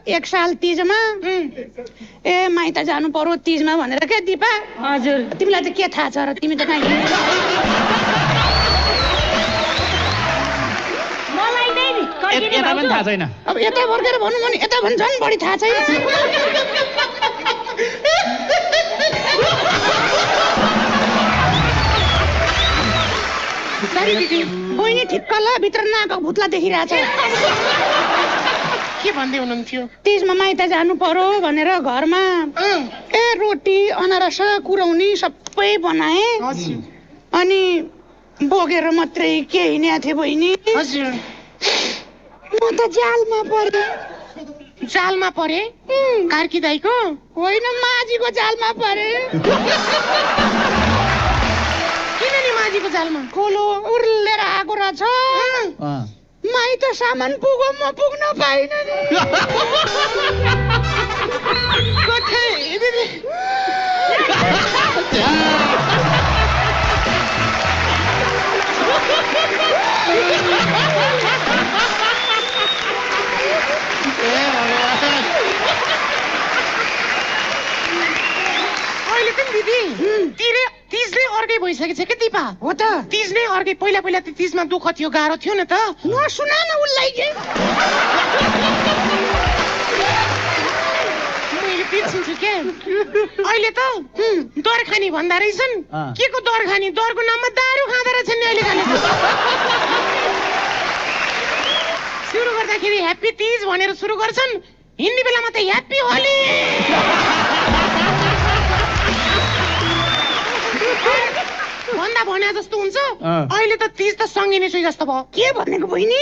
1 साल तीजमा ए माइत जानु पर्यो तीजमा भनेर के दिपा? हजुर। तिमीलाई त के थाहा छ र तिमी त कहाँ मलाई नै नि यता पनि थाहा छैन। अब यता फर्केर भन्नु भने यता भने झन् बढी थाहा छैन। बहिनी ठिक्कला भित्र नाकको भुत्ला देखिरहेछ। के भन्दै हुनुहुन्थ्यो? तीजमा माइत जानु पर्यो भनेर घरमा ए रोटी अनारस कुरौनी सबै बनाए। अनि बोकेर मात्रै के हिँड्या थिए बहिनी। हजुर। म त जालमा परे। जालमा परे? कार्की दाइको? होइन माझीको जालमा परे। किन नि माझीको जालमा? खोलो उर्लेर आएको रहेछ। माइत सामान पुगो म पुग्न पाइनँ नि। अहिले पनि दिदी तीज नै अर्कै भइसकेको छ के दिपा? हो त तीज नै अर्कै। पहिला पहिला त तीजमा दुःख थियो, गाह्रो थियो न त। नसुना न उसलाई के मैले बिर्सिन्छु के। अहिले त दर खानी भन्दा रहेछन्। के को दर खानी? दरको नाममा दारू खाँदो रहेछन् नि अहिले खाने। सुरु गर्दाखेरि ह्याप्पी तीज भनेर सुरु गर्छन्, हिँड्ने बेलामा त ह्याप्पी होली। भन्दा भने जस्तो हुन्छ। अहिले त तीज त सङ्गिने छु जस्तो भयो। के भनेको बहिनी?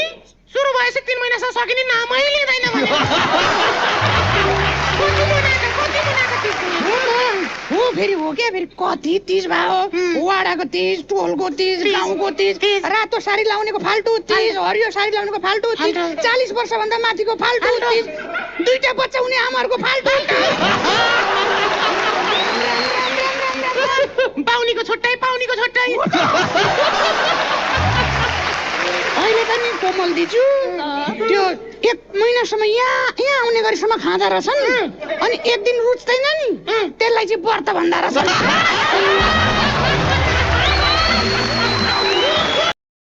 सुरु भएपछि 3 महिनासम्म सकिने नामै लिँदैन भने। हो फेरि हो क्या फेरि कति तीज भयो। वाडाको तीज, टोलको तीज, गाउँको तीज, रातो साडी लाउनेको फाल्टु तीज, हरियो साडी लाउनेको फाल्टु तीज, 40 वर्षभन्दा माथिको फाल्टु तीज, 2टा बच्चा हुने आमाहरूको फाल्टु। पाउनीको छुट्टै, पाउनीको छुट्टै। अहिले त नि कोमल दिजु त्यो 1 महिनासम्म यहाँ आउने गरेसम्म खाँदा रहेछन्। अनि 1 दिन रुच्दैन नि त्यसलाई चाहिँ व्रत भन्दा रहेछन्।